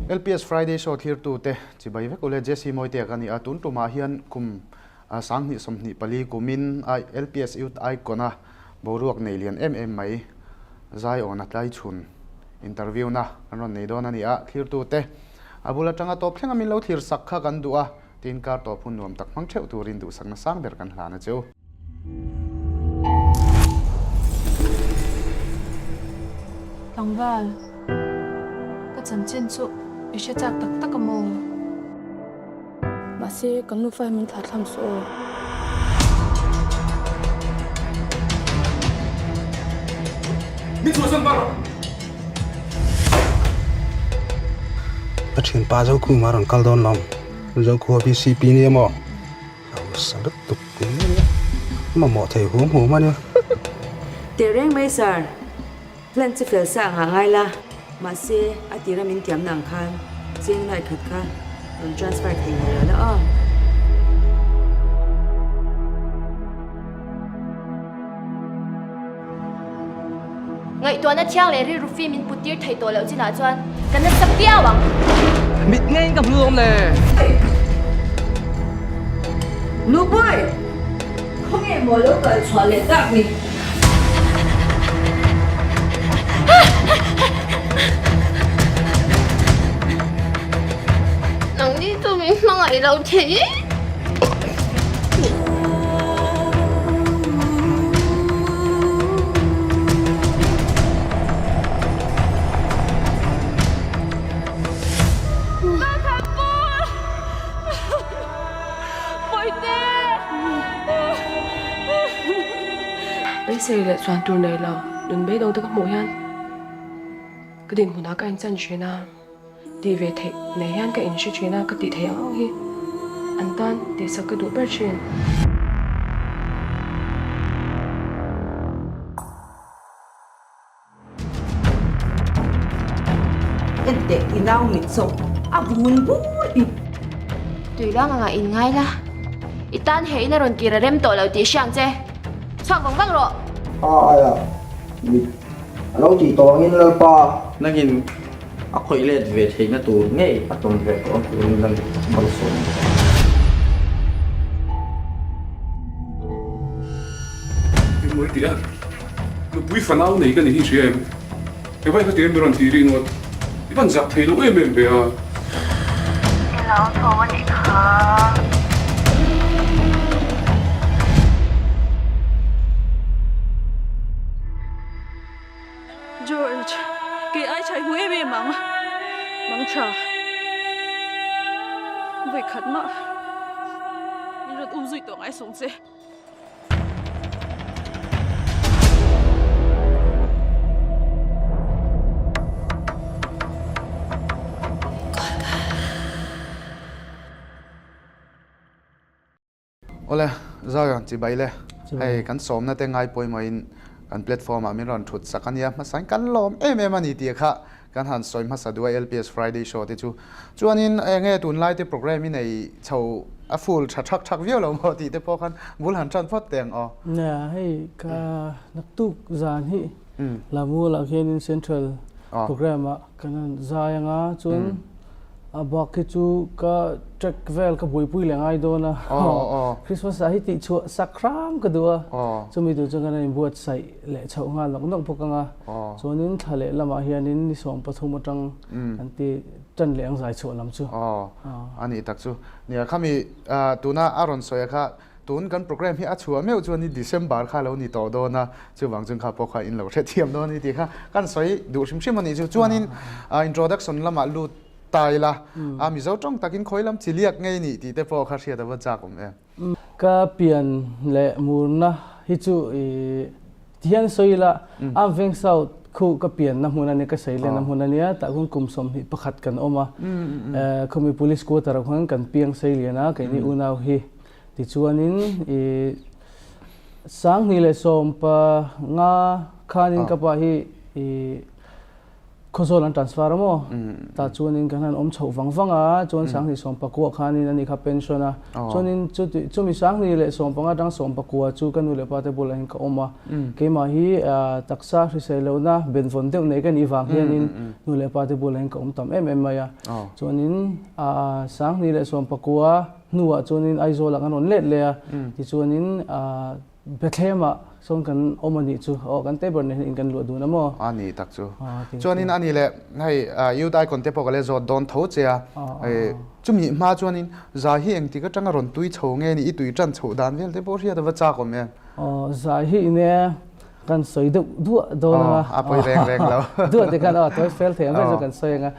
LPS Friday Show thlirtute chibai vek ule Jesse Mawitea ka ni a, tun tumah hian kum 2024 kumin a LPS Youth Icon a boruak nei lian em em mai Zion a tlai chhun interview na kan rawn nei dawn a ni a, thlirtute a bul atanga tawp thlenga min lo thlir sak kha kan duh a, tin kar tawp hun nuam tak hmang theuh turin duhsakna sang ber kan hlan a che u. Tlangval, ka chanchin chu i hre chak tak tak a maw? Mahse, kan nufa hi min thlah thlam suh aw. Min chhuahsan bar rawh! Ka thianpa Zokhuma rawn kal dawn lawm. Zokhua VCP nia maw? Hausa lutuk nia. Mamawh thei hum hum a nia. Teh reng mai sir, plan chu fel sa ang ah ngai la, mahse a tira min tiamna ang khan cheng nuai khat kha rawn transfer thei ngei lo la aw. Ngaihtuahna thiang leh rilru fim in put tir thei tawh loh chinah chuan ka nasa viau ang. Mit ngeiin ka hmu awm le. Nupui! Khawnge maw lo kal chhuah leh tak ni? Nangni chu min hmangaih lo thei. Beisei leh chuan tur nei lo nun beidawng te ka hmuh hian ka dinhmunah ka inchan thin a. Tih ve theih nei hian ka inhre thin a, ka tih theih ang ang hi an tan tihsak ka duh ber thin. Enteh i nau mit zawk a vun bur i. Tuilang anga in ngai la, i tan he in a rawn kir a rem tawh lo tih hria ang che. Chhuak vang vang rawh. A aia mit a lo tih tawh angin Lalpa. Nangin a khawih let ve theihna tur ngei a tawn ve tawh ang turin lan malsawm ang che. Engmaw i ti a? Nupui fanau nei ka ni hi hria em? He vai kha tir mi rawn tih rih ngawt. I van zak thei lo em em ve a. I lo tho a nih kha. George, kei ai chhai hmu em em ang. Mang tha. Vawi khat mah min rawn um zui tawh ngai sawng che. Awle, Zion chibai le. Hei kan sawmna te ngai pawimawhin kan platform ah min rawn thut sak a nia, hmasain kan lawm em em a ni tih kha kan han sawi hmasa duh a LPS Friday show te chu. Chuanin enge tunlai te program i nei chho a full tha thak thak viau lo maw tih te pawh khan bul han tan phawt teh ang aw. Nia, hei ka naktuk zan hi Lamual ah khianin Central program ah Kan han zai anga chuan a bak hi chu ka track vel ka buaipui leh ngai dawn a Christmas ah hi tih chhuah sak hram ka duh a chumi tur chuan kan han inbuatsaih leh chhoh nghal nawk nawk bawk anga chuanin thla leh lamah hianin ni 13 atang kan ti tan leh ang zai chhuah lam chu. A nih tak chu. Nia khami tuna a rawn sawi a kha Tun kan program hi a chhuah meuh chuan i December kha lo ni tawh dawn a, chuvang chuan kha pawh kha in lo hrethiam dawn a ni tih kha kan sawi duh hrim hrim a nih chu. Chuanin introduction lamah lut ta ila, a Mizo tawng takin khawi lam chi liak ngei nih tih te pawh kha hriat a va chak awm em? Ka pian leh murna hi chu i tihian sawi ila, Amveng South khu ka pianna hmun a ni, ka seilenna hmun a nia, tah khuan kum 21 kan awm a, khawmi police quarter ah khuan kan piang seilian a, keini unau hi. Tichuanin i 2015 khanin ka pa hi i Khawzawl an transfer a maw? Tah chuanin kan han awm chhoh vang vang a, chuan Sanghnih Sawmpakua khanin ani kha pension a. Chuanin chuti chumi Sanghnih leh Sawmpanga atang Sawmpakua chu ka nu leh pa te bulah hian ka awm a. Keimah hi taksa hrisel lohna benvawn deuh nei ka nih vang hianin nu leh pa te bulah hian ka awm tam em em mai a. Chuanin Sanghnih leh Sawmpakua hnuah chuanin Aizawlah kan rawn let leh a. Tichuanin Bethlehem-ah sawn kan awm a nih chu. Aw, kan table nen hian in kan luah dun a maw? A ni tak chu. Chuanin a ni le, hei Youth Icon te pawh ka le zawt dawn tho che a. Chumi hma chuanin zai hi engtik atanga rawn tui chho nge ni? I tui tan chhoh dan vel te pawh hriat a va chak awm em? Aw, zai hi ine kan sawi deuh duah dawn ang a. A pawi reng reng lo. Duah te khan aw, tawi fel thei ang vel chu kan sawi ang a.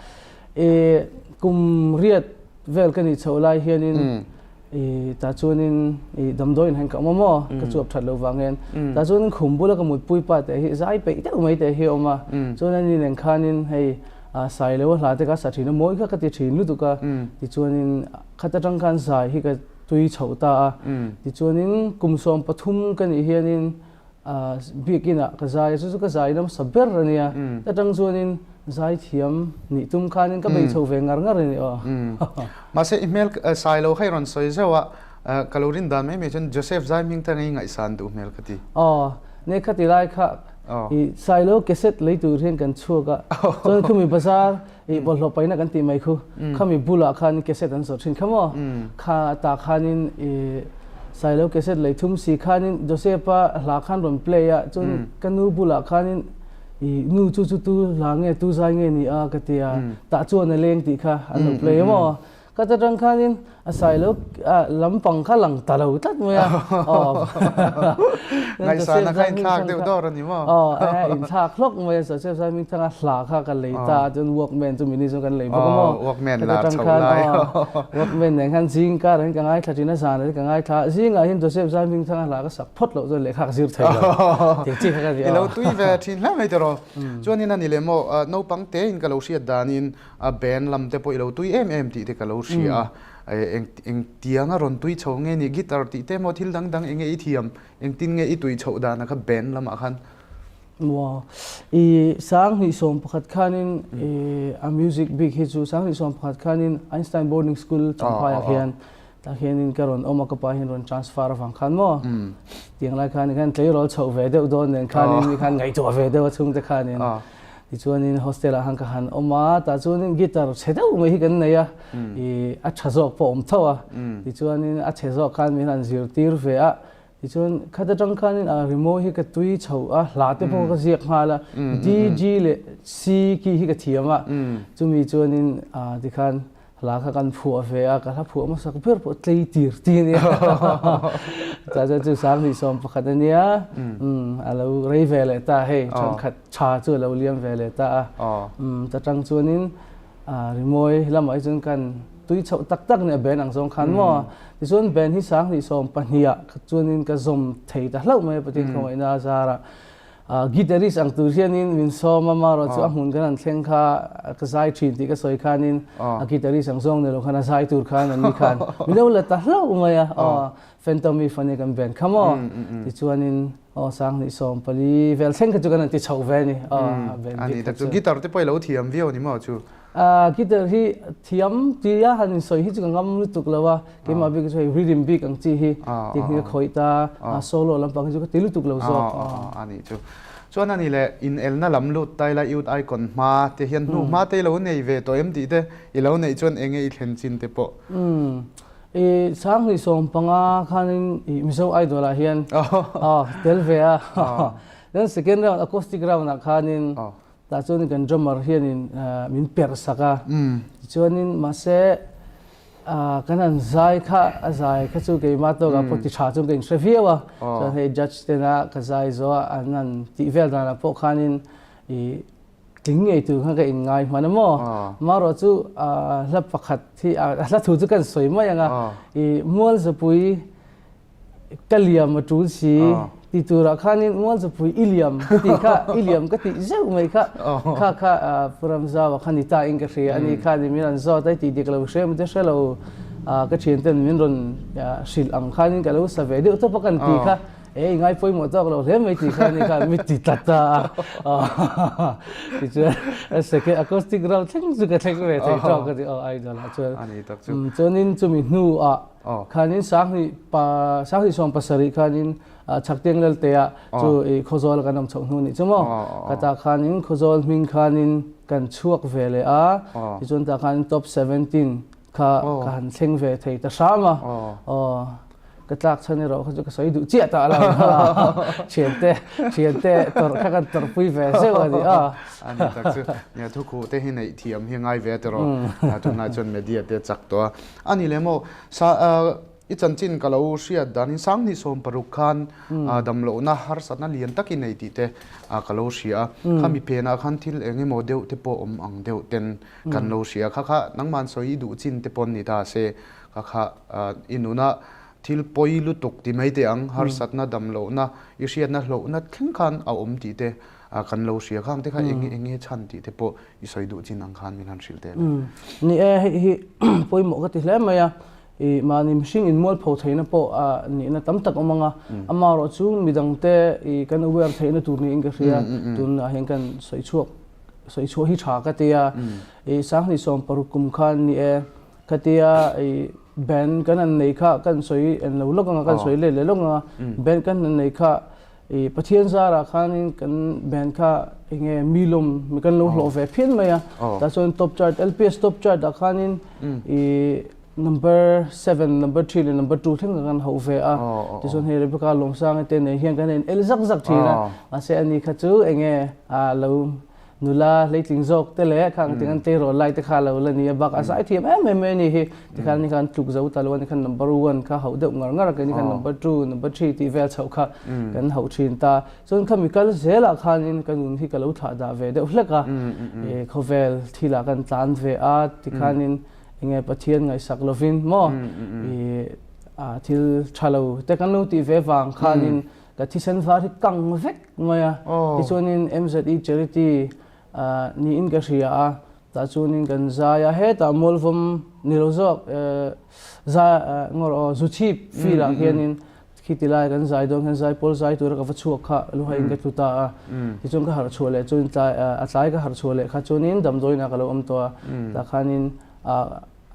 Kum riat vel ka nih chhoh lai hianin I tah chuanin i damdawiin hian ka awm a maw? Ka chuap that loh vang hian. Tah chuanin khum bula ka mutpui pa teh hi zai peih deuh mai teh hi a awm a. Chuan ani nen khanin hei sai lo a hla te kha sa thin a mawi kha ka ti thin lutuk a. Tichuanin khat atang khan zai hi ka tui chhoh ta a. Tichuanin kum 13 ka nih hianin Biakinn ah ka zai a, chu chu ka zai nasa ber a nia. Atang chuanin zai thiam nih tum khanin ka bei chho ve ngar ngar a ni aw. Mahse i hmel sai lo kha i rawn sawi zeuh a, ka lo rin dan mai mai chuan Joseph zai hming tang i ngaihsan duh hmel ka ti. Aw, ne khati lai kha i sai lo cassette lei tur hian kan chhuak a, chuan khumi bazar i bawlhhlawh paihna kan tih mai khu khami bulah khan cassette an zawrh thin kha maw kha tah khanin i Sailo cassette lei thum si khanin Joseph-a hla khan rawn play a chuan ka nu bulah khanin i nu chu chu tu hla nge tu zai nge ni a ka ti a tah chuan a leng tih kha an lo play a maw Ka ta tang khanin a sailo lampang kha lang ta lo tlat mai a. Ngaihsana kha inthlak deuh dawr a ni maw? Aw, eh, inthlak hlawk mai a. Joseph Zaimingthanga hla kha ka lei ta a, chuan Walkman chu mini chuan kan lei bawk a maw? Walkman lar chho lai. Walkman nen khan zing karah hian ka ngaithla thin a, zanah hian ka ngaithla a. Zingah hian Joseph Zaimingthanga hla ka sak phawt loh chuan lehkha ka zir thei lo. Tih chi kha ka ni aw. I lo tui ve thin hle mai tiraw? Chuanin a ni leh maw, naupang tein ka lo hriat danin A band lam te pawh i lo tui em em tih te ka lo hria a, eng eng tianga rawn tui chho nge ni guitar tih te emaw thil dang dang enge i thiam, engtin nge i tui chhoh dan a kha band lamah khan? Maw i 2011 khanin i a music bik hi chu 2011 khanin Einstein Boarding School Champhaiah hian tah hianin ka rawn awm a, ka pa hian rawn transfer avang khan maw tiang lai khan khan tleirawl chhoh ve deuh dawn nen khanin mi khan ngaihtuah ve deuh a chhungte khanin Tichuanin hostel-ah khan ka han awm a, tah chuanin guitar chhe deuh mai hi kan nei a, ih a tha zawk pawh a awm tho a, tichuanin a chhe zawk khan min han zirtir ve a, tichuan khat atang khanin a rimawi hi ka tui chho a, hla te pawh ka ziak nghal a, D, G leh C key hi ka thiam a, chumi chuanin tikhan Hla kha kan phuah ve a, ka hla phuah hmasak ber pawh tlei tir ti a nia. Chah chuan chu 2011 a nia, a lo rei ve leh ta hei, thenkhat tha chu a lo liam ve leh ta a. Ta tang chuanin rimawi lamah hi chuan kan tui chhoh tak tak nia band ang zawng khan maw. Tichuan band hi 2020 ah chuanin ka zawm thei ta hlauh mai a Pathian khawngaihna a zarah. Guitarist ang tur hianin min sawm a, marawh chu a hmun kan han thleng kha ka zai thin tih ka sawi khanin a guitarist ang zawng ni lo khan a zai tur khan an ni khan min lo la ta hlauh mai a, aw Phantom mi fani kan band kha maw tichuanin aw 2014 vel thleng kha chu kan han ti chhoh ve a ni aw a band bik kha chu. Guitar te pawh i lo thiam viau a ni maw chu? Guitar hi thiam tia han insawi hi chu ka ngam lutuk lo a, keimah bik chu hei rhythm bik ang chi hi tih hi ka khawih ta, solo lampang hi chu ka ti lutuk lo zawk. A nih chu. Chuan a ni le, inelna lam lut tai la Youth Icon hma te hian hnu hma te i lo nei ve tawh em tih te i lo neih chuan enge i thlen chin te pawh? I 2015 khanin i Mizo Idol ah hian tel ve a, then second round acoustic round ah khanin Tah chuanin kan drummer hianin min perh sak a, tichuanin mahse kan han zai kha a zai kha chu keimah tawkah pawh ti tha chuan ka inhre viau a, chuan hei judge tena ka zai zawh a an han tih vel danah pawh khanin i tling ngei tur khan ka inngai hman a maw. Amaherawh chu hla pakhat hi a hla thu chu kan sawi mai ang a, i Mualzapui Ka liam a tul si ti turah khanin Mualzapui i liam ka tih kha i liam ka tih zeuh mai kha kha kha Pu Ramzau-a kha ni ta in ka hria a ni khanin min rawn zawt a i tih dik lo hre maw te hre lo ka thianten min rawn hrilh ang khanin ka lo sa ve deuh tawp a kan tih kha. E i ngai pawimawh tawk lo hle mai tih kha ni khan mi ti tlat ta a. Tichuan second acoustic round thleng chu ka thleng ve thei tawk ka ti aw idol ah chuan. Ani tak chu. Chuanin chumi hnu ah khanin sanghnih pa sanghnih 70 khanin Chhaktiang Laltea chu i Khawzawl kan awm chhoh hnu nih chu maw. Ka tah khanin Khawzawl hming khanin kan chhuak ve leh a. Tichuan tah khanin top 17 kha ka han thleng ve thei ta hram a. Aw ka tlak chhan erawh kha chu ka sawi duh chiah ta lo. Thiante thiante tawrh kha kan tawrhpui ve zeuh a ni a. Ani tak chu nia thu khuh te hi neih thiam hi ngai ve tiraw. Tunlai chuan media te chak tawh a. Ani leh maw sa I chanchin ka lo hriat danin 2016 khan damlohna harsatna lian tak i nei tih te ka lo hria a. Khami phenah khan thil eng emaw deuh te pawh awm ang deuh ten kan lo hria a. Kha kha nangman sawi i duh chin te pawn ni ta se, kha kha i nuna thil pawi lutuk ti mai teh ang, harsatna damlohna i hriatna hlauhna thleng khan a awm tih te kan lo hria. Khang te kha eng enge chhan tih te pawh i sawi duh chin ang khan min han hrilh teh le. Ni e, hei hi pawimawh ka ti hle mai a. I mahni mihring inmualpho theihna pawh a nihna tam tak awm ang a, amaherawh chu midangte i kan aware theihna tur niin ka hria, tunah hian kan sawi chhuak sawi chhuah hi tha ka ti a, i 2016 kum khan ni e, khatia i band kan han nei kha kan sawi en lo lawk ang a, kan sawi let leh lawk ang a, band kan han nei kha i Pathian zarah khanin kan band kha enge mi lawm mi kan lo hlawh ve phian mai a, tah chuan top chart LPS top chart ah khanin i Number 7, number 3 leh number 2 thleng kan hauh ve a. Tichuan hei Rebecca Lawmsanga te nen hian kan in el zak zak thin a. Mahse ani kha chu enge a lo nula hleitling zawk te leh khang ting an tleirawl lai te kha lo la ni a bak a zai thiam em em mai a ni hi. Tikhan ani khan tluk zo ta lo a ni khan number 1 kha hauh deuh ngar ngar a keini khan number 2, number 3 tih vel chhoh kha kan hauh thin ta. Chuan khami kal zelah khanin ka nun hi ka lo thlah dah ve deuh hlek a. Khawvel thilah kan tlan ve a tikhanin Enge Pathian ngaihsak lovin maw i thil tha lo te kan lo tih ve vang khanin ka thisen var hi kang vek mai a. Tichuanin MZE Charity niin ka hria a, tah chuanin kan zai a, hetah Mualvawm ni lo zawk zai ngawr aw Zuchhip field ah hianin Khiti lai kan zai dawn hian zaipawl zai tura ka va chhuak kha luhaiin ka tlu ta a. Tichuan ka harh chhuah leh chuan tlai a tlai ka harh chhuah leh kha chuanin damdawiinah ka lo awm tawh a. Tah khanin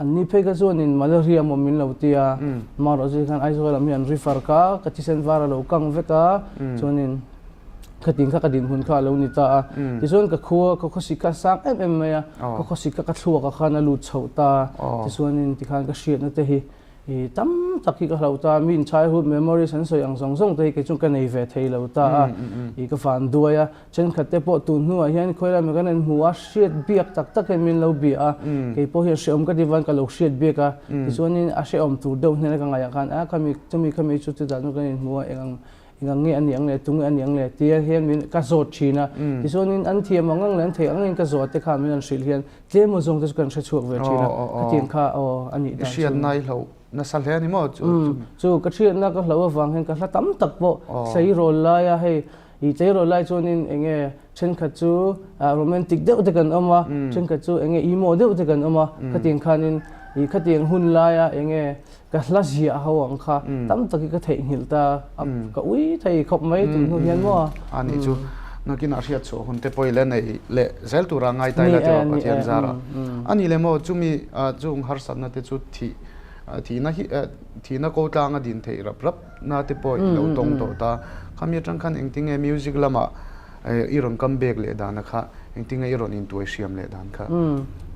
anni phei kha chuanin malaria maw min lo ti a. Amaherawh chu khan Aizawl lam hi an refer kha ka thisen var a lo kang vek a. Chuanin khatin kha ka dinhmun kha a lo ni ta a. Tichuan ka khua ka khawsik kha a sang em em mai a. Ka khawsik kha ka thluak ah khan a lut chhoh ta a. Tichuanin tikhan ka hriatna te hi I tam tak hi ka hloh ta a, mi in childhood memories an sawi ang zawng zawng te hi kei chuan ka nei ve thei lo ta a, i ka van duai a, thenkhat te pawh tun hnuah hian khawi lai mai kan en hmu a, hriat biak tak tak hian min lo bia a, kei pawh hian hrehawm ka ti van ka lo hriat biak a, tichuanin a hrehawm tur deuh hnena ka ngaihah khan a khami chumi khami chu chutah chuan kan inhmu a, eng ang eng ang nge a nih ang le, tunge a nih ang le tia hian min ka zawt thin a, tichuanin an thiam ang ang leh an theih ang angin ka zawt te kha min han hrilh hian Tlem aw zawng te chu kan hre chhuak ve thin a, khatiang kha aw a nih dan chu. I hriatna i hloh nasa hle a ni maw chu? Chu ka hriatna ka hloh avang hian ka hla tam tak pawh tleirawl laia hei i tleirawl lai chuanin eng nge thenkhat chu romantic deuh te kan awm a, thenkhat chu eng nge emo deuh te kan awm a, khatiang khanin i khatiang hun laia eng nge ka hla ziah ho ang kha tam tak hi ka theihnghilh ta a ka ui thei khawp mai tun hnu hian maw. A nih chu nakin a hriat chhuah hun te pawh i la nei leh zel tura ngai tai la tiraw Pathian zara. A nih leh maw chumi chung harsatna te chu thih thihna hi thihna ko tlanga din theih rap rap na te pawh i lo tawng tawh ta. Khami atang khan engtinge music lamah I rawn kam bek leh dan a kha, engtinge i rawn intuai hriam leh dan kha?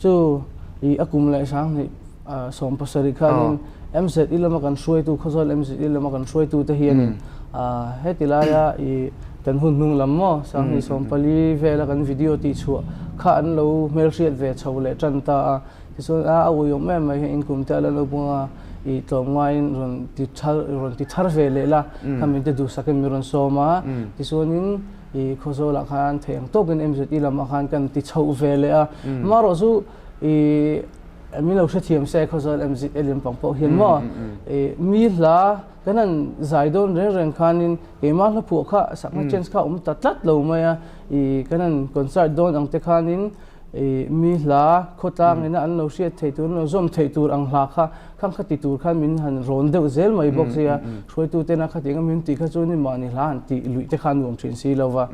Chu i a kum leh 2017 khanin MZE lama kan hruaitu, Khawzawl MZE lama kan hruaitu te hianin heti laia i kan hun hnung lam maw 2014 vela kan video tih chhuah kha an lo hmelhriat ve chho leh tan ta a. Tichuan a a uiawm em mai hi inkum te a la naupang a, i tlawmngaiin rawn ti thar rawn ti thar ve leh la, kha min te duhsakin min rawn sawm a, tichuanin i Khawzawlah khan theih ang tawkin MZE lamah khan kan ti chhoh ve leh a, amaherawh chu i min lo hrethiam se Khawzawl MZE lampang pawh hian maw i mi hla kan han zai dawn reng reng khanin keimah hla phuah kha sakna chance kha a awm ta tlat lo mai a, i kan han concert dawn ang te khanin. I mi hla khawtlang ina an lo hriat theih tur, an lo zawm theih tur ang hla kha khang kha ti tur khan min han rawn deuh zel mai bawk sia. Hruaitu tena khatiang a min tih kha chuan mahni hla han tih luih te kha a nuam thin si lo va.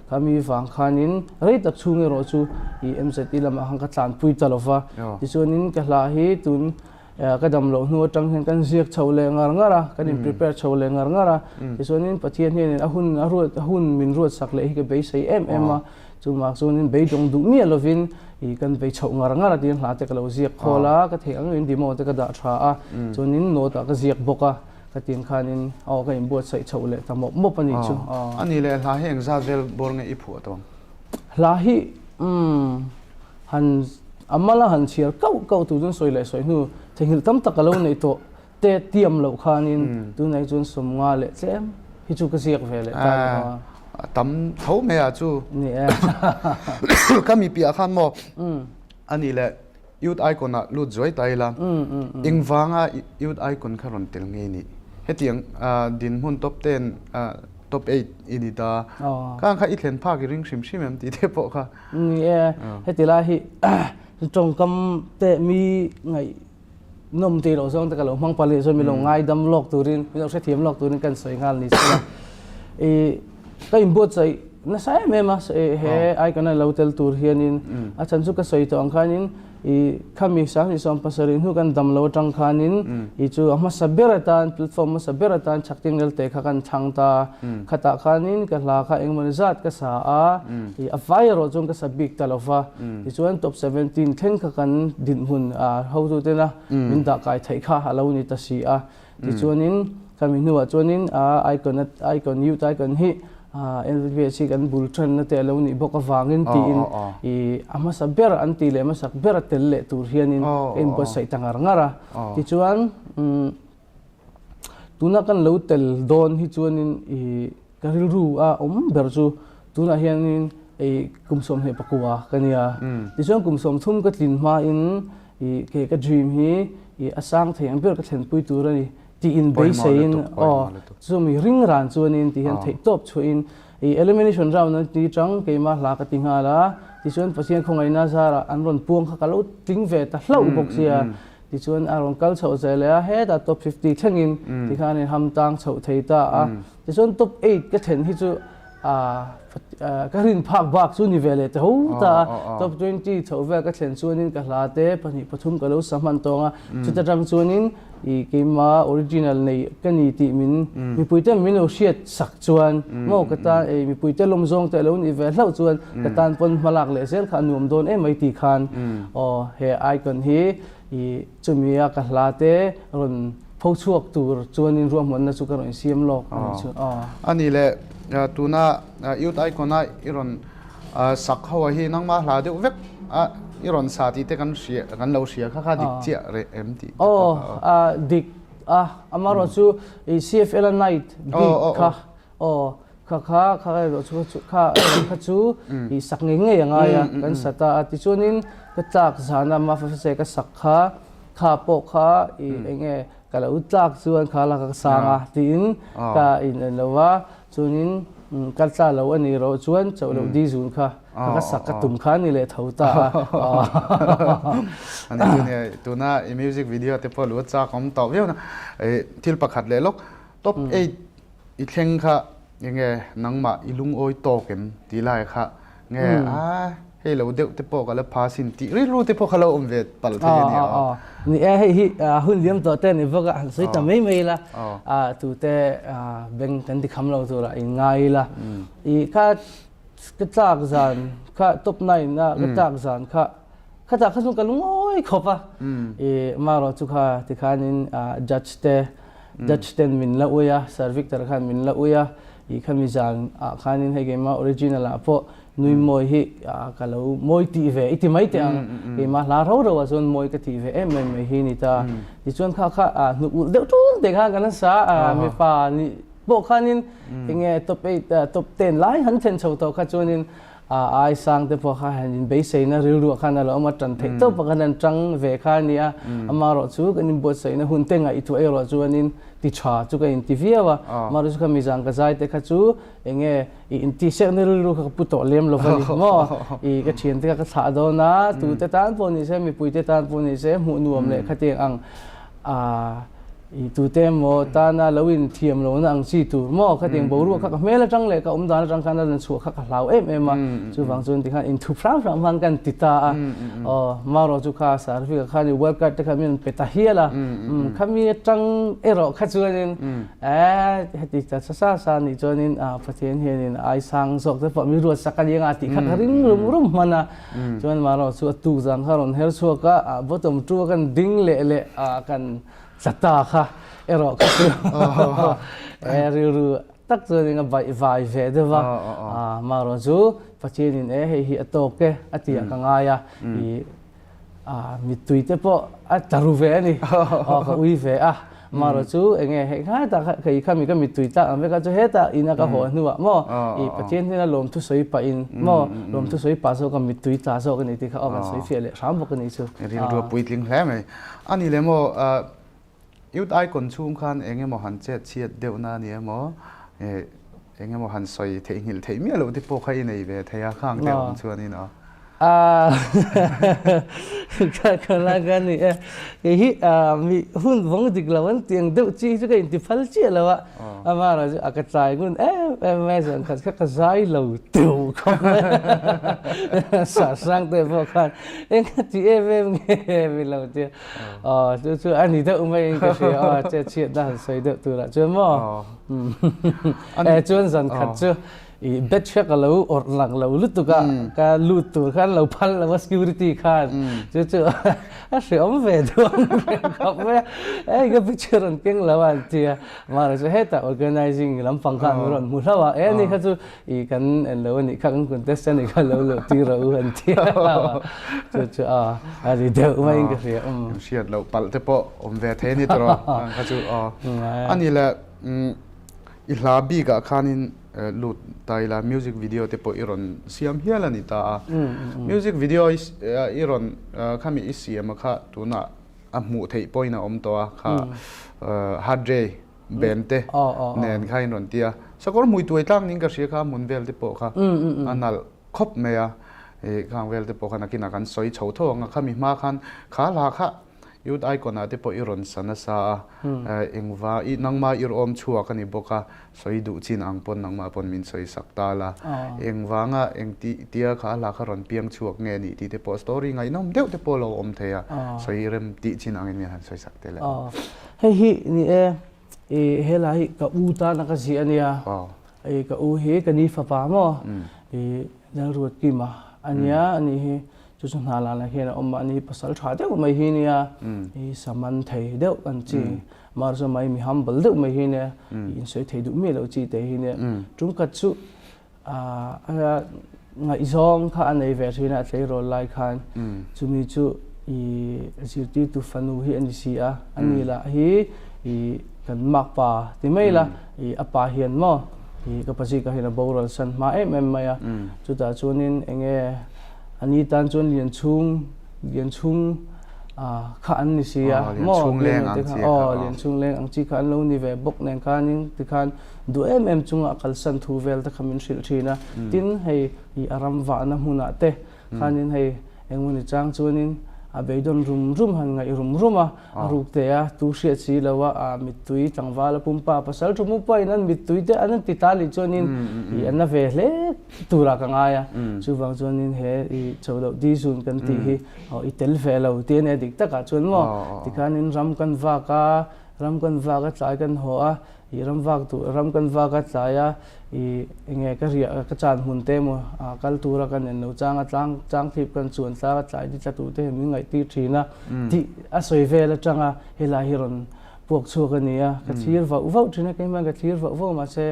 Kha mi vang khanin rei tak chhung erawh chu i MZE lamah khan ka tlanpui ta lo va. Tichuanin ka hla hi tun Ka dam loh hnu atang hian kan ziak chho leh ngar ngar a, kan in prepare chho leh ngar ngar a. Tichuanin Pathian hianin a hun a ruat a hun min ruat sak leh hi ka beisei em em a. Chumah chuanin beidawng duh miah lovin ih kan bei chhoh ngar ngar a tiin hla te ka lo ziak khawl a, ka theih ang in demo te ka dah tha a. Chuanin note ah ka ziak bawk a, ka tin khanin aw ka inbuatsaih chhoh leh ta mawp mawp a nih chu. A ni leh hla hi engzat vel bawr nge i phuah tawh ang? Hla hi umm. Han a mala han chhiar kauh kauh tur chuan sawi leh sawi hnu theihnghilh tam tak a lo neih tawh te tiam loh khanin tunah hi chuan sawmnga leh tlem hi chu ka ziak ve leh ta ni a. A tam tho mai a chu. Ni e. Ka mi piah khan maw a nih leh Youth Icon ah lut zuai ta ila engvanga Youth Icon kha rawn tel ngei nih hetiang dinhmun top ten top eight i ni ta khang kha i thlen phak i ring hrim hrim em tih te pawh kha. Ni e, heti lai hi tawngkam te mi ngaih nawm tih loh zawng te ka lo hmang pali chuan mi lo ngaidam lawk turin mi lo hrethiam lawk turin kan sawi nghal ni se i ka inbuatsaih nasa em em a he icon a lo tel tur hianin a chhan chu ka sawi tawh ang khanin I khami 2017 hnu kan dam lo atang khanin i chu a hmasa ber atan platform hmasa ber atan Chhakting Lelte kha kan thlang ta. Khatah khanin ka hla kha engmawni zat ka sa a, i a vai erawh chuan ka sa bik ta lo va. Tichuan top 17 thleng kha kan dinhmun hotutena min dah kai theih kha a lo ni ta si a. Tichuanin khami hnuah chuanin icon icon youth icon hi LVS hi kan bul tanna te a lo nih bawk avangin tiin i a hmasa ber an tih leh hmasak ber a tel leh tur hianin ka inbuatsaih ta ngar ngar a. Tichuan tuna kan lo tel dawn hi chuanin i ka rilru a awm ber chu tunah hianin i kum 29 ka nia. Tichuan kum 30 ka tlin hmain I kei ka dream hi i a sang thei ang ber ka thlenpui tur a ni tiin beiseiin aw chumi ring ran chuanin ti hian theih tawp chhuahin i elimination round an ti chang keimah hla ka ti nghal a tichuan Pathian khawngaihna zarah an rawn puang kha ka lo tling ve ta hlauh bawk sia tichuan a rawn kal chhoh zel leh a hetah top 50 thlengin tikhan in ham tang chhoh thei ta a tichuan top 8 ka thlen hi chu ka rin phak bak chu ni ve leh ta ho ta a, top 20 chhoh vel ka thlen chuanin ka hla te pahnih pathum ka lo sa hman tawng a, chuta tang chuanin i keima original nei ka ni tih min mipui ten min lo hriat sak chuan maw ka tan ei mipui te lawm zawng te a lo nih ve hlauh chuan ka tan pawn hmalak leh zel kha a nuam dawn em mai tih khan aw he icon hi I chumi a ka hla te rawn pho chhuak tur chuanin ruahmanna chu ka rawn insiam lawk a nih chu. A nih leh tuna Youth Icon a i rawn sak ho ah hi nangmah hla deuh vek a i rawn sa tih te kan hria kan lo hria kha kha dik chiah reh em tih te pawh kha. Aw dik a amaherawh chu i CFL a night bik kha Aw, kha kha, kha erawh chu kha erawh kha chu i sak ngei ngei a ngai a, kan sa ta a. Tichuanin ka tlak zana Mafafase ka sak kha, kha pawh kha i eng nge ka lo tlak chuan kha la ka sang a tiin ka in en lo va, chuanin ka tla lo a nih erawh chuan chauh loh di zun kha ka sak ka tum kha a ni leh tho ta a. A ni chu nia, tuna i music video te pawh lu a chak awm tawh viau na. Thil pakhat leh lawk, top eight I thleng kha enge nangmah i lungawi tawk em tih lai kha nge a hei lo deuh te pawh ka la pha sin tih rilru te pawh kha lo awm ve palh thei a nia. Ni e hei hi hun liam tawh te a ni bawk a han sawi ta mai mai ila tute beng kan ti kham lo turah in ngai ila i kha ka tlak zan kha top nine a ka tlak zan kha khatah kha chuan ka lungawi khawp a i marawh chu kha tikhanin judge te Judge ten min la ui a, Sir Victor khan min la ui a, i khami zan ah khanin hei keimah original ah pawh nui mawi hi ka lo mawi tih ve i ti mai teh ang, keimah hla ro ro ah chuan mawi ka tih ve em em mai hi ni ta. Tichuan kha kha hnuk ulh deuh tul te khan kan han sa a, mipa nih pawh khanin enge top eight top ten lai han thlen chho tawh kha chuanin. A ai sang te pawh kha han inbeiseina rilruah khan a lo awm a, tan theih tawp ah khan an tang ve kha a ni a. Amaherawh chu kan inbuatsaihna hun te ngaihtuah erawh chuanin ti tha chu ka inti viau a. Amaherawh chu kha mizang ka zai te kha chu eng nge i intihsiakna rilru kha ka pu tawh lem lo va ni maw? I ka thiante kha ka thlah dawn a, tute tan pawh ni se, mipuite tan pawh ni se hmuh nuam leh khatiang ang a I tute emaw tana lo inthiam lohna ang chi tur maw khatiang boruak kha ka hmel atang leh ka awm dan atang khan a rawn chhuah kha ka hlau em em a, chuvang chuan tikhan inthup hram hram khan kan ti ta a, aw marawh chu kha certificate khan i work card te kha min rawn pe ta hial a, khami atang erawh kha chuanin eh heti ta sa sa sa nih chuanin Pathian hianin ai sang zawk te pawh mi ruat sak a ni anga tih kha ka ring rum rum hman a, chuan marawh chu a tuk zang kha rawn her chhuak a, bottom two a kan ding leh leh a kan Chata kha erawh kha chu e rilru tak chuan eng a baih vai ve deuh va, marawh chu Pathianin e hei hi a tawk e a tih ah ka ngai a, i mittui te pawh a tla ru ve a ni, aw ka ui ve a, marawh chu eng nge hei kha hetah kha kei kha mi ka mittui tlak ang vek a chu hetah ina ka haw hnuah maw i Pathian hnena lawmthu sawi pah in maw lawmthu sawi pah zawk a mittui tla zawk a ni tih kha aw kan sawi fiah leh hram bawk a ni chu. Rilru a puitling hle mai. A ni le maw, Youth Icon chhung khan eng emaw han chet chhiat deuhna a ni emaw, eng emaw han sawi theihnghilh theih miah loh te pawh kha i nei ve thei a, khang te awm chuanin aw. Ka la ka ni e, kei hi mi hun vawng dik lo an tih ang deuh chi hi chu ka inti phal chiah lo a, amah chu a ka tlai ngun em em mai zan khat kha ka zai lo teuh khawp mai a, Sasang te pawh khan Eng a ti em em nge mi lo tia. Aw chu chu a ni deuh mai in ka hria aw che chhiat na han sawi deuh turah chuan maw. E chuan zan khat chu i batch kha ka lo awrh lang lo lutuk a ka lut tur khan lo phal lo a security khan chu chu a hreawm ve duang khawp mai a. Ei ka picture an keng lo a an tia. Mahse chu hetah organizing lampang khan min rawn hmu hlauh a. E ani kha chu I kan en lo anih kha kan contest anih kha lo lo ti ro an ti a chu chu a a ri deuh mai in ka hria um. Hriat loh palh te pawh awm ve thei ani tawh ang kha chu aw ani le i hla bik ah khanin lut ta ila music video te pawh i rawn siam hial ani ta a music video i rawn khami i siam a kha tunah a hmuh theih pawhin a awm tawh a kha Hardray bem te nen kha in rawn ti a, sakawr hmui tuai tlak niin ka hria kha hmun vel te pawh kha a nalh khawp mai a, ih khang vel te pawh khan nakinah kan sawi chho tho ang a, khami hma khan kha hla kha Youth Icon ah te pawh i rawn sa nasa a, engva i nangma i rawm chhuak a ni bawk a, sawi duh chin ang pawn nangmah pawn min sawi sak ta la, engvanga eng tih tia kha hla kha rawn piang chhuak nge nih tih te pawh story ngaihnawm deuh te pawh lo awm thei a, sawi rem tih chin angin min han sawi sak tel e. Hei hi ni e, i helai hi ka u tana ka ziah a nia. I ka u hi ka ni fapa maw? I Lalruatkima a nia, ani hi chu chu hna lana hian a awm a, ani hi pasal tha deuh mai hi nia, i saman thei deuh an chi, mahse mai mi humble deuh mai hi nia, i insawi thei duh miah loh chi te hi nia. Tumkhat chu A ngaihzawng kha a nei ve thin a, a tleirawl lai khan. Chumi chu i zirtirtu fanu hi a ni si a, a ni lah hi i kan makpa ti mai la, i a pa hian maw i ka pazika hian a boral san hma em em mai a. Chutah chuanin eng nge a ni tan chuan lianchhung lianchhung kha an ni si a maw, aw lianchhung leng ang chi kha an lo ni ve bawk nen khanin tikhan Duh em em chunga a kalsan thu vel te kha min hrilh thin a. Tin, hei i a ram vahna hmunah te khanin hei engmawni chang chuanin a beidawn rum rum han ngaih rum rum a, a ruk te a, tu hriat si lo a, a mittui tlangval a pumpa pasal thu mupa in an mittui te an ti ta lih chuanin i a na ve hle turah ka ngai a. Chuvang chuanin he i cho loh di zun kan tih hi i tel ve lo tih a nia dik takah chuan maw tikhanin ram kan vak a, ram kan vak a tlai kan haw a, I ram vak duh ram kan vak a tlai a, i enge ka riah ka chan hmun te emaw kal tura kan en lo chang a tlang chang thlip kan chuan tlang a tlai ni tla tur te hian min ngaihtir thin a tih a sawi vel atanga helai hi rawn puak chhuak a ni a, ka thlir vauh vauh thin a keimah ka thlir vauh vauh mahse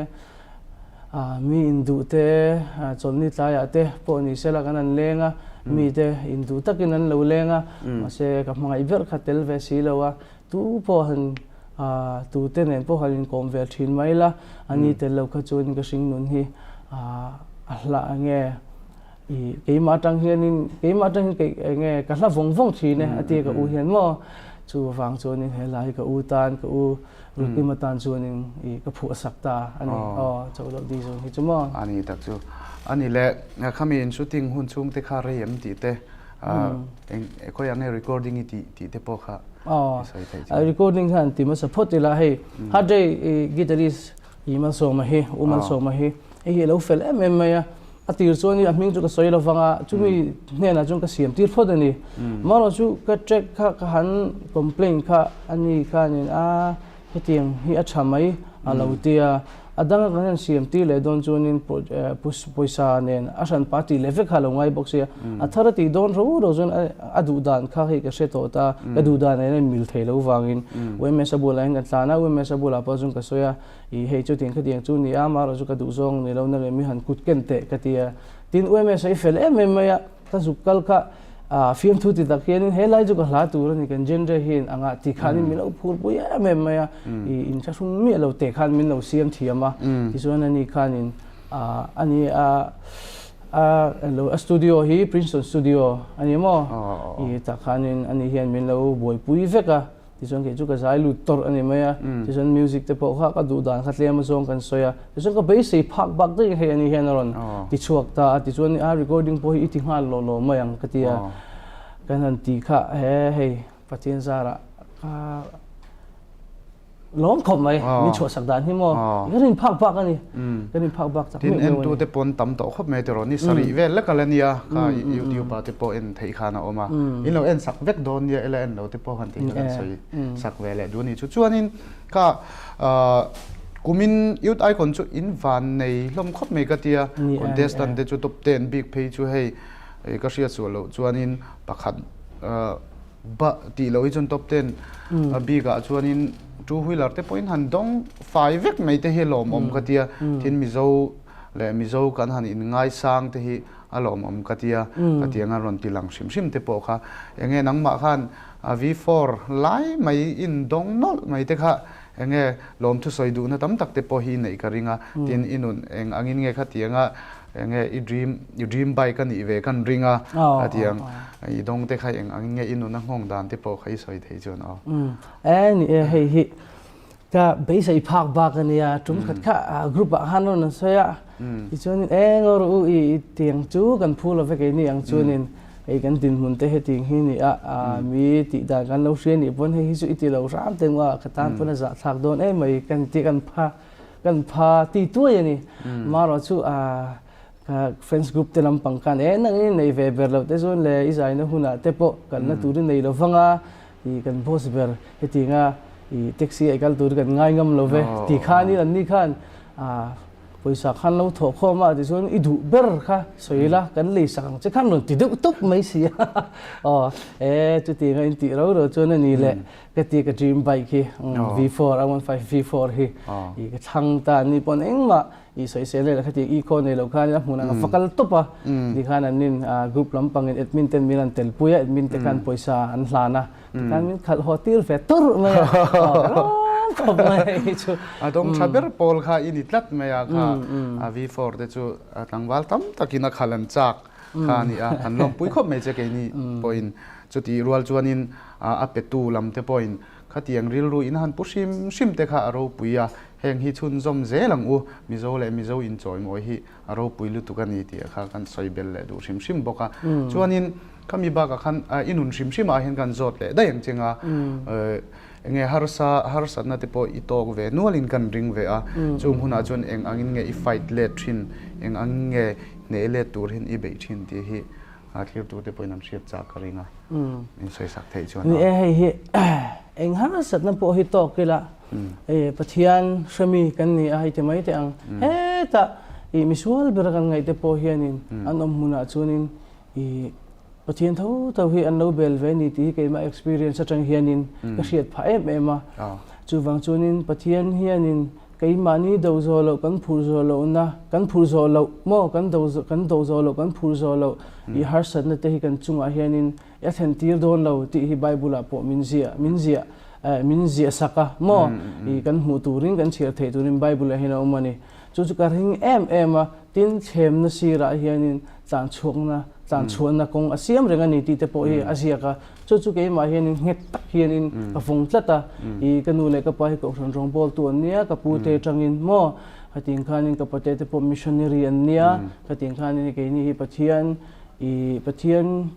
mi induh te chawlhni tlaiah te pawh ni sela kan han leng a, mi te induh takin an lo leng a mahse ka hmangaih ber kha tel ve si lo a. Tu pawh han tute nen pawh han inkawm ve thin mai la, a ni tel lo kha chuan ka hring nun hi a hlah nge. I keimah atang hianin keimah atang hian kei enge ka hla vawng vawng thin e a tia ka u hian maw chu vang chuanin he hla hi ka u tan ka u Rukima tan chuanin i ka phuah sak ta a ni aw cho loh di zun hi chu maw. A ni tak chu a ni le khami in shooting hun chhung te kha rei em tih te eng khawi ang nge recording i tih tih te pawh kha i sawi theih chu. Recording khan ti hmasa phawt ila hei Hardray guitarist I Malsawma hi, U Malsawma hi, hei hi a lo fel em em mai a, a tir chuan i a hming chu ka sawi lovang a, chumi hnenah chuan ka siam tir phawt a ni. Amaherawhchu ka track kha ka han complain kha a ni khanin a hetiang hi a tha mai a lo ti a, a danga kan han siam tir leh dawn chuanin pawisa nen a hran pa tih leh vek kha a lo ngai bawk sia, a thar a tih dawn ro ro chuan a duh dan kha hei ka hre tawh ta, ka duh dan nen a inmil thei lo vangin UMS a bulah hian kan tlan a, UMS a bulah pawh chuan ka sawi a, ih hei chutiang khatiang chu ni a, amaherawh chu ka duh zawng ni lo na leh mi han kut ken teh ka ti a, tin UMS a i fel em em mai a, ka zuk kal kha fiamthu ti tak hianin he lai chu ka hla tur a ni kan genre hian anga ti khanin min lo phur pui em em mai a, ih inthlahrung miah lo teh khan min lo siam thiam a, tichuan ani khanin ani a a studio hi Princeton studio a ni maw? I tah khanin ani hian min lo buaipui vek a, tichuan kei chu ka zai lut tawrh a ni mai a, tichuan music te pawh kha ka duh dan kha tlem azawng kan sawi a, tichuan ka beisei phak bak daih hei ani hian a rawn ti chhuak ta a, tichuan a recording pawh hi i ti nghal lawh lawh mai ang ka ti a, kan han ti kha he hei Pathian zarah ka lawm khawp mai min chhuah sak dan hi maw ka rin phak bak ani ka rin phak bak tak tin en tu te pawn tam tawh khawp mai tiraw ni sarih vel lek ala nia kha youtube ah te pawh en theih khan a awm a in lo en sak vek dawn nia ila en lo te pawh han tih kha kan sawi sak ve leh duh a ni chu chuanin kha kumin youth icon chu in van nei hlawm khawp mai ka tia contestant te chu top ten bik phei chu hei ka hriat sual loh chuanin pakhat Ba tih loh hi chuan top ten a bikah chuanin two wheeler te pawhin han dawng fai vek mai te hi lawmawm ka tia. Tin Mizo leh Mizo kan han inngaisang te hi a lawmawm ka tia. Ka ti anga rawn ti lang hrim hrim te pawh kha enge nangmah khan V4 lai mai in dawng nawlh mai te kha enge lawmthu sawi duhna tam tak te pawh hi i neih ka ring a. Tin i nun eng angin nge kha ti anga Enge i dream i dream bike a nih ve kan ring a a ti ang. I dawng te kha eng ang nge i nun a nghawng dan te pawh kha i sawi thei chuan aw. E ni e hei hi ka beisei phak bak a nia tum khat kha group ah khan rawn an sawi a tichuanin eng aw rawh u i tiang chu kan phu lo vek ei ni ang chuanin hei kan dinhmun te hetiang hi ni a mi tih dan kan lo hria nih pawn hei hi chu i ti lo hram te ngua ka tan pawn a zahthlak dawn em mai kan ti kan pha Kan pha ti tuai a ni. Marawh chu ka friends group te lampang khan e nang in nei ve ber lo te chuan le i zaina hunah te pawh kalna tur i nei lo vang a, i kan boss ber hetianga i taxi a i kal tur hi kan ngai ngam lo ve ti khanin anni khan pawisa khan lo thawh khawm a tichuan i duh ber kha sawi la kan lei sak ang che khan rawn ti deuh tawp mai si a aw e chutianga in tih ro ro chuan a ni le Ka ti ka dream bike hi V4 R15 V4 hi i ka thlang ta ni pawn engmah i sawisel leh kha ti i khaw nei lo khan a hmun ang a va kal tawp a ti khan an nin group lampangin admin ten min an tel pui a admin te khan pawisa an hlan a tikhan min khalh haw tir ve tur mai a lawm khawp mai hi chu a dawng tha ber pawl kha i ni tlat mai a kha a V4 te chu tlangval tam takin a khalh an chak kha a ni a kan lawmpui khawp mai che keini pawhin chutih rual chuanin a petu lam te pawhin khatiang rilru in han pu hrim hrim te kha a ropui a, heng hi chhunzawm zel ang u, Mizo leh Mizo inchawimawi hi a ropui lutuk a ni tih kha kan sawi bel leh duh hrim hrim bawk a. Chuanin khami bakah khan i nun hrim hrim ah hian kan zawt leh daih ang cheng a, enge harsa harsatna te pawh i tawk ve nualin kan ring ve a, chung hunah chuan eng angin nge i fight let thin, eng angin nge hneh let tur hian i beih thin tih hi A thlirtute pawhin an hriat chak ka ring a, min sawisak theih chuan a. Ni e, hei hi eng harsatna pawh hi tawk ila, Pathian hremi kan ni a hei ti mai teh ang. Hetah i misual bera kan ngaih te pawh hianin an awm hmunah chuanin i Pathian tho tho hi an lo bel ve ni tih hi keimah experience atang hianin ka hriat phah em em a. Chuvang chuanin Pathian hianin Keimahni do zawh loh kan phurh zawh lohna, kan phurh zawh loh maw, kan do kan do zawh loh kan phurh zawh loh i harsatna te hi kan chungah hianin a thlen tir dawn lo tih hi Bible ah pawh min ziah min ziah eh min ziah sak a maw i kan hmuh turin kan chhiar theih turin Bible ah hian a awm a ni. Chu chu ka ring em em a, tin thlemna sirah hianin. tlanchhuakna, tlanchhuahna kawng a siam reng a ni tih te pawh hi a ziak a. Chu chu keimah hianin nghet tak hianin ka vawng tlat a. Ih ka nu leh ka pa hi kohhran rawngbawltu an nia, ka pu te atangin maw khatin khanin ka pate te pawh missionary an nia, khatin khanin keini hi Pathian ih Pathian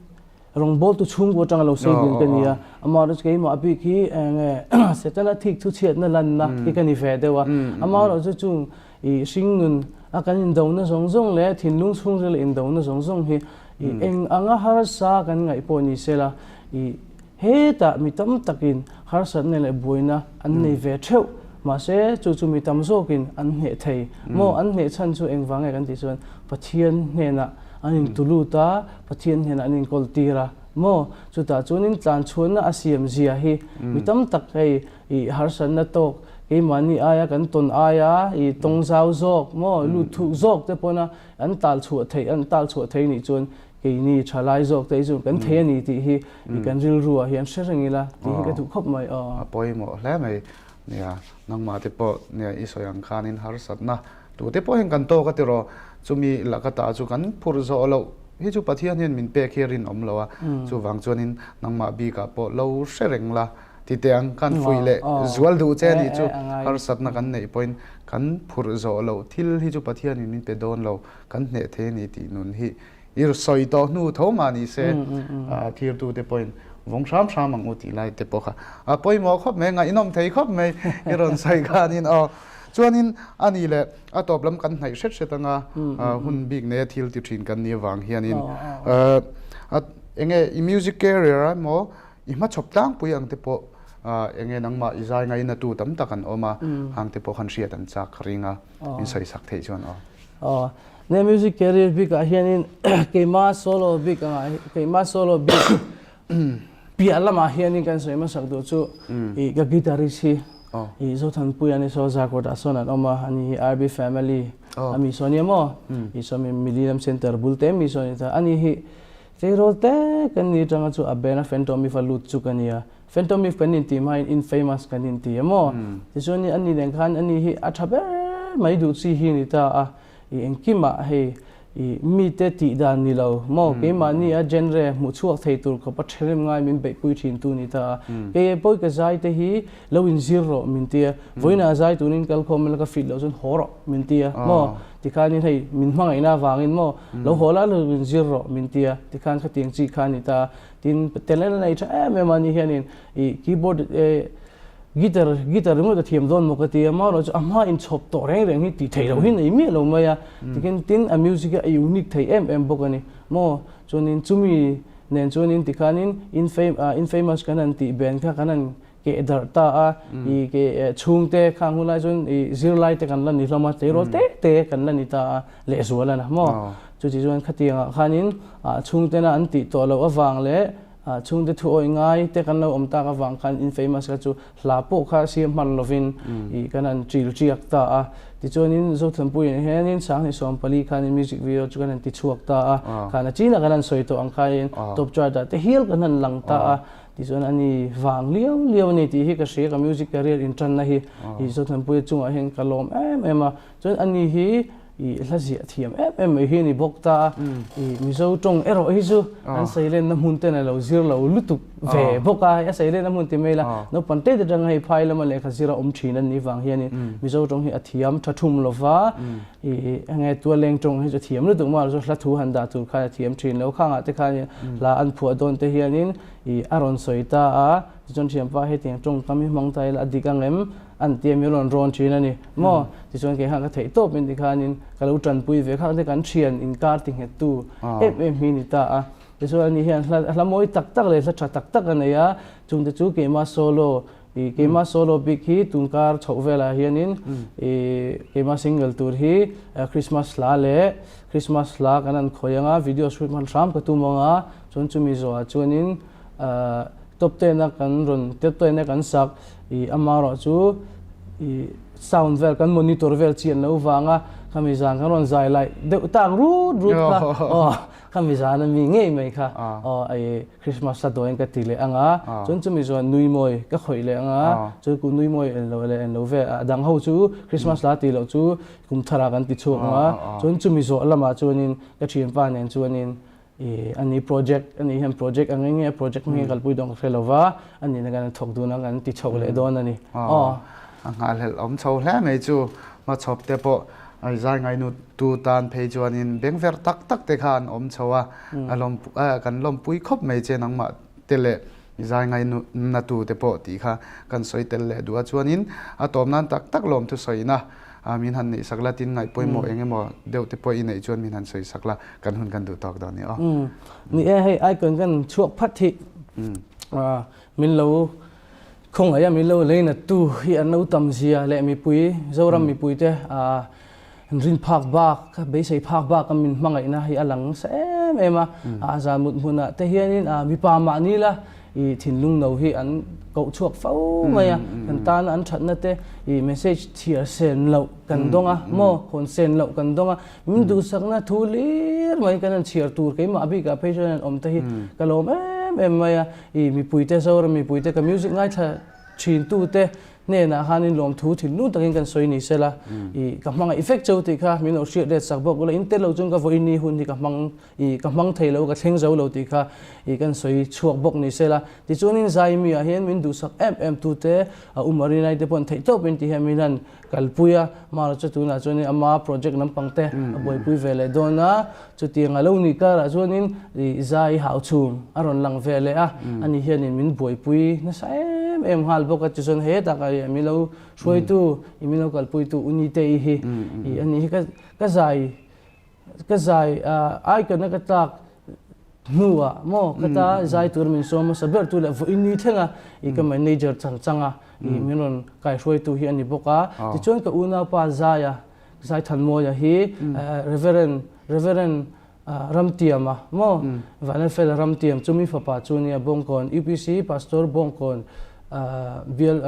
Rawngbawltu chhungkaw atanga lo sawi ding ka ni a, amaherawhchu keimah bik hi eng nge Setana thik thu chhiatna lanna hi ka ni ve deuh a, amaherawhchu chung ih hringnun a kan indona zawng zawng leh thinlung chhungril indona zawng zawng hi ih eng anga harsa kan ngaih pawh ni sela ih hetah mi tam takin harsatna leh buaina an nei ve theuh mahse chu chu mi tam zawkin an hneh thei maw an hneh chhan chu engvang nge kan tih chuan Pathian hnenah an intu lut a, Pathian hnenah an inkawl tir a maw? Chutah chuanin tlanchhuahna a siam zia hi mi tam tak hei ih harsatna tawk keimahni aia kan tawn aia ih tawng zau zawk maw lut thuk zawk te pawna an tal chhuah theih an tal chhuah thei nih chuan keini thalai zawk te hi chuan kan thei a ni tih hi ih kan rilru ah hian hre reng ila tih hi ka duh khawp mai aw. A pawimawh hle mai. Nia, nangmah te pawh nia i sawi ang khanin harsatna Tute pawh hian kan tawk a tiraw, chumi laka ta chu kan phurh zawh loh hi chu Pathian hian min pek hi a rinawm lo a, chuvang chuanin nangmah bikah pawh lo hre reng la ti teh ang, kan fuih leh zual duh che anih chu harsatna kan neih pawhin kan phurh zawh loh thil hi chu Pathianin min pe dawn lo, kan hneh thei a ni tih nun hi i sawi tawh hnu tho mah ni se thirtute pawhin vawng hram hram ang u tih lai te pawh kha a pawimawh khawp mai, ngaihnawm thei khawp mai i rawn sawi khanin aw. Chuanin a ni leh a tawp lam kan hnaih hret hret anga hun bik neia thil ti thin kan nih avang hianin enge i music career a emaw i hmachhawp tlangpui ang te pawh enge nangmah i zai ngaina tu tam tak an awm a, hang te pawh khan hriat an chak ring a, min sawisak theih chuan aw. Aw, ne music career bikah hianin keima solo bik angah keima solo bik Piah lamah hianin kan sawi hmasak duh chu ih ka guitarist hi ih Zothanpuia ni saw Zarkawtah sawn an awm a, ani hi RB family a mi saw nia maw ih saw mi Millennium Centre bul te mi saw ni ta, ani hi tleirawl te kan ni atanga chu a band a Phantom If a lut chu ka nia, Phantom If kan intih hmain Infamous kan inti a maw tichuan ani nen khan ani hi a tha ber mai duh chi hi ni ta a. I engkimah hei i mite tih dan ni lo maw keimahni a genre hmuh chhuak thei tur khawpa therem ngai min beihpui thin tu ni ta a. Kei e pawi ka zai te hi lo inzir rawh min ti a, vawiinah zai turin kal khawm ila ka fit loh chuan haw rawh min ti a maw tikhanin hei min hmangaihna avangin maw lo haw la lo inzir rawh min ti a tikhan khatiang chi kha a ni ta a. Tin talent a nei tha em em a ni hianin i keyboard Guitar guitar ringawt a thiam dawn maw ka ti a, amaherawh chu a hma inchhawp tawh reng reng hi tih theih loh hi nei miah lo mai a, tikhin tin a music hi a unique thei em em bawk a ni maw, chuanin chumi nen chuanin tikhanin infamous kan han tih ben kha kan han keh darh ta a, ih ke chhungte khang hun lai chuan ih zirlai te kan la ni hlawm a, tleirawl te te kan la ni ta a lehzual a na maw, chuti chuan khatiangah khanin chhungtena an tih tawh loh avang leh Chhungte thu awih ngai te kan lo awm tak avang khan infamous kha chu hla pawh kha siam hman lovin ih kan han ṭil ṭiak ta a. Tichuanin Zothanpuiin hianin Sanghnih 14 khanin music video chu kan han ti chhuak ta a. Khan a chinah kan han sawi tawh ang khain top chart ah te hial kan han lang ta a. Tichuan ani vang liau liau a ni tih hi ka hria ka music career inṭanna hi ih Zothanpuia chungah hian ka lawm em em a. Chuan ani hi I hla ziah thiam em em mai hi a ni bawk ta a, i Mizo tawng erawh hi chu an seilenna hmun ten a lo zir lo lutuk ve bawk a, a seilenna hmun ti mai ila naupang te te atanga hei phai lama lehkha zir a awm thin an nih vang hianin Mizo tawng hi a thiam tha thum lo va, i enge tualeng tawng hi chu a thiam lutuk mai chu hla thu han dah tur khan a thiam thin lo, khangah te khanin hla an phuah dawn te hianin i a rawn sawi ta a, tichuan thianpa hetiang tawngkam hi hmang ta ila a dik ang em? An tia min rawn rawn thin a ni maw? Tichuan kei khan ka theih tawp in tikhanin ka lo tanpui ve khak te kan thian inkar ti nghettu em em hi ni ta a. Tichuan ani hian hla hla mawi tak tak leh hla tha tak tak a nei a, chungte chu keimah solo ih keimah solo bik hi tunkar chhoh velah hianin ih keimah single tur hi Christmas hla leh Christmas hla kan han khawi anga video shoot hman hram ka tum anga chuan chumi zawhah chuanin top ten a kan rawn top ten a kan sak Ih amaherawh chu ih sound vel kan monitor vel chian lo vanga Khami zan kan rawn zai laih deuh tak rut rut kha aw khami zan a mi ngei mai kha aw ei Christmas a dawiin ka ti leh ang a, chuan chumi chuan nui mawi ka khawih leh ang a, chuan ku nui mawi en lo leh en lo ve a dang ho chu Christmas la tih loh chu kum tharah kan ti chhuak ang a, chuan chumi zawh lamah chuanin ka thianpa nen chuanin I ani project ani hian project ang enge project hming kalpui dawn ka hre lova ani na kan thawk dun a kan ti chho leh dawn ani. Aw a nghahhlelh awm chho hle mai chu hmachhawp te pawh ai zai ngainu tu tan phei chuanin bengver tak tak te kha an awm chho a a lawm kan lawmpui khawp mai che nangmah te leh i zai ngainu na tu te pawh tih kha kan sawi tel leh duh a chuanin a tawm nan tak tak lawmthu sawina min han neih sak la tin ngaih pawimawh eng emaw deuh te pawh i neih chuan min han sawi sak la kan hun kan duh tawk dawn ni aw. Ni e hei icon kan chhuak phat hi min lo khawngaih a min lo leina tu hi an lo tam zia leh mipui Zoram mipui te rin phak bak beisei phak bak a min hmangaihna hi a lang nasa em em a a zan mut hmunah te hianin mipa mahni la i thinlung no hi an koh chhuak fo mai a, kan tana an thatna te i message chhiar sen loh kan dawng a maw, hawn sen loh kan dawng a, min duhsakna thu hlir mai kan han chhiar tur keimah bikah phei chuan an awm te hi ka lawm em em mai a, i mipuite Zoram mipuite ka music ngaithla thin tute hnenah khanin lawmthu thinlung takin kan sawi ni sela i ka hmangaih vek cheu tih kha min lo hriat let sak bawk ula in tel lo chuan ka vawiin ni hun hi ka hmang I ka hmang thei lo, ka thleng zo lo tih kha i kan sawi chhuak bawk ni sela. Tichuanin Zaimi ah hian min duhsak em em tute a u Marina-i te pawh an theih tawp in ti hian min han kalpui a, Mara chu tunah chuanin ama project lampang te a buaipui ve leh dawn a, chutiang a lo nih karah chuanin i Zai hauchhum a rawn lang ve leh a, ani hianin min buaipui nasa em em nghal bawk a, tichuan hetah ka min lo hruaitu, i min lo kalpuitu u Nite-i hi i ani hi ka zai Ka zai icon a ka tlak hnuah maw ka ta zai tur min sawm hmasa ber tu leh vawiin ni thleng a i ka manager chang chang a i min rawn kaihruaitu hi a ni bawk a. Tichuan ka unaupa Zaia, Zaithanmawia hi Reverend Reverend Ramtiama maw Vanlalfela Ramtiam chumi fapa chu nia Bawngkawn UPC Pastor Bawngkawn bial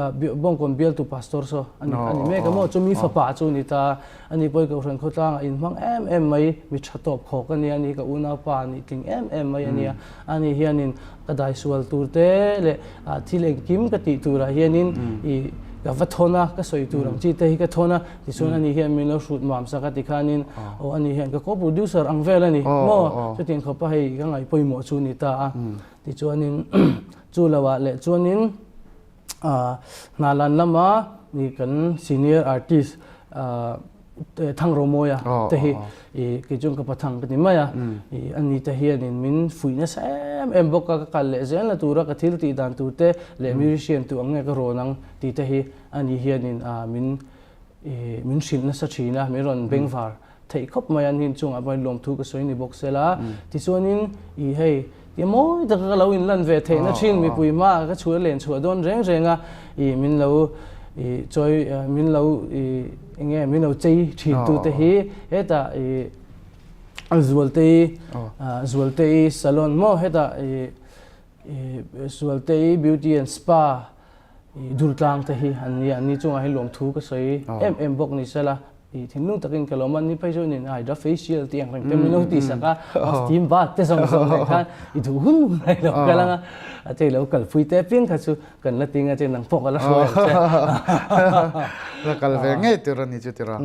Bawngkawn bialtu Pastor saw a ni a ni mek a maw chumi fapa chu a ni ta. Ani pawh i Kohhran khawtlangah inhmang em em mai, mi tha tawp khawk a nia, ani ka unaupa nih tling em em mai a nia. Ani hianin ka daisual tur te leh thil engkim ka tih turah hianin i ka va thawn a, ka sawi tur ang chi te hi ka thawn a, tichuan ani hian min lo hrut mam sak a tikhanin aw ani hian ka co-producer ang vel a ni maw? Chutiang khawpa hei ka ngaih pawimawh chu a ni ta a. Tichuanin chu loah leh chuanin Hnalan lama kan senior artist Thangromawia te hi kei chuan ka pathang ka ti mai a, ani te hianin min fuih nasa em em bawk a, ka kal leh zel na tura ka thil tih dan tur te leh musician tu ang nge ka rawn ang tih te hi ani hianin min min hrilh nasa thin a, min rawn bengvar theih khawp mai a, ni chungah pawhin lawmthu ka sawi ni bawk sela. Tichuanin i hei ti mawi taka ka lo inlan ve theihna thin mipui hmaah ka chhuah len chhuah dawn reng reng a, i min lo i chawi min lo i enge min lo chei thin tute hi hetah i Zualtei Zualtei salon maw hetah i Zualtei beauty and spa i Durtlang te hi an nia, an ni chungah hian lawmthu ka sawi em em bawk ni sela. I thinlung takin ka lawm a, ni phei chuan in hydra facial tih ang reng te min lo tih sak a, steam bath te zawng zawng nen khan i duh hun hun a ilo kal ang a, a che ilo kalpui te apiang kha chu kan la ting a che nang pawh ka la hruai ang che. La kal ve ngei tur a ni chu tira.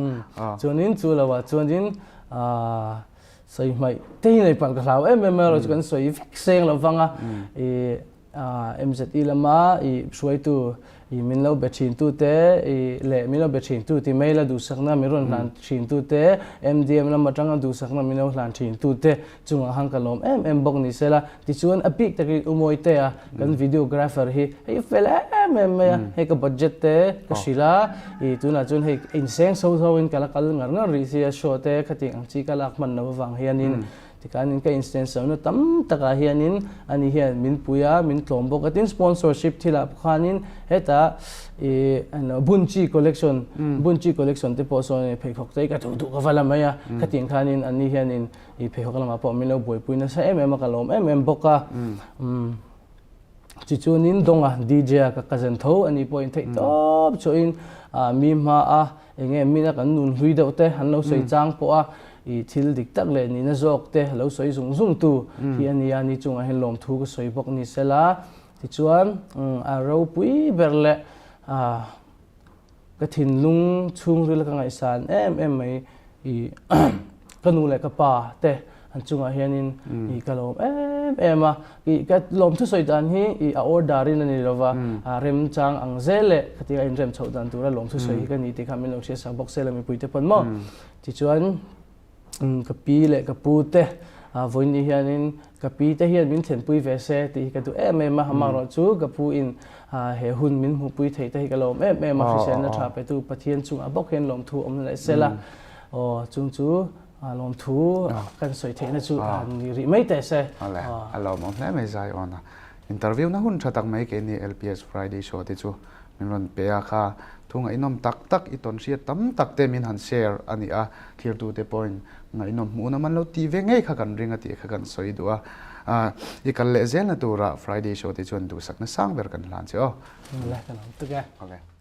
Chuanin chu lo ah chuanin sawi hmaih te hi nei palh ka hlau em em erawh chu kan sawi vek seng lo vang a, i MZE lama i hruaitu i min lo be thintute i leh min lo be thintu ti mail a duhsakna min rawn hlan thintute MDM lam atanga duhsakna min lo hlan thintute chungah khan ka lawm em em bawk ni sela. Tichuan a bik takin U Mawitea kan videographer hi hei fel em em mai a, hei ka budget te ka hrilh a, i tunah chuan hei inseng so so in ka la kal ngar ngar rih sia show te khatiang ang chi ka lak hman loh avang hianin Tikhanin ka instensauna tam takah hianin ani hian min pui a, min tlawm bawk a. Tin, sponsorship thilah pawh khanin hetah ih Bunchi collection, Bunchi collection te pawh sawn pheikhawk te hi ka duh duh ka va la mai a. Khatiang khanin ani hianin ih pheikhawk lamah pawh min lo buaipui nasa em em a, ka lawm em em bawk a. Tichuanin Donga DJ-a ka cousin tho ani pawhin theih tawp chhuahin mi hmaa. Enge mina kan nun hlui deuh te an lo sawi chang pawh a, i thil dik tak leh nihna zawk te lo sawi zung zung tu hi a nia, ni chungah hian lawmthu ka sawi bawk ni sela. Tichuan a ropui ber leh ka thinlung chhungril ka ngaihsan em em mai i ka nu leh ka pa te an chungah hianin i ka lawm em em a, i ka lawmthu sawi dan hi i a order in a ni lova, a remchang ang zel leh khatia a inrem chhoh dan tura lawmthu sawi hi ka ni tih kha min lo hriatsak bawk se la mipui te pawn maw. Tichuan ka pi leh ka pu te vawiin hianin ka pi te hian min thlenpui ve se tih hi ka duh em em a, amaherawh chu ka pu in he hun min hmuhpui theih te hi ka lawm em em a, hriselna tha petu Pathian chungah bawk hian lawmthu awm leh se la, aw chung chu lawmthu kan sawi theihna chu han ni rih mai teh se. Awle, a lawmawm hle mai zai awn a. Interview na hun tha tak mai keini LPS Friday show te chu min rawn pe a kha thu ngaihnawm tak tak i tawn hriat tam tak te min han share a ni a, thirtute pawhin ngaihnawm hmuhna man lo tih ve ngei kha kan ring a tih kha kan sawi duh a, i kal leh zelna turah Friday show te chuan duhsakna sang ber kan hlan che aw. Awle, ka lawm tuk e. Awle.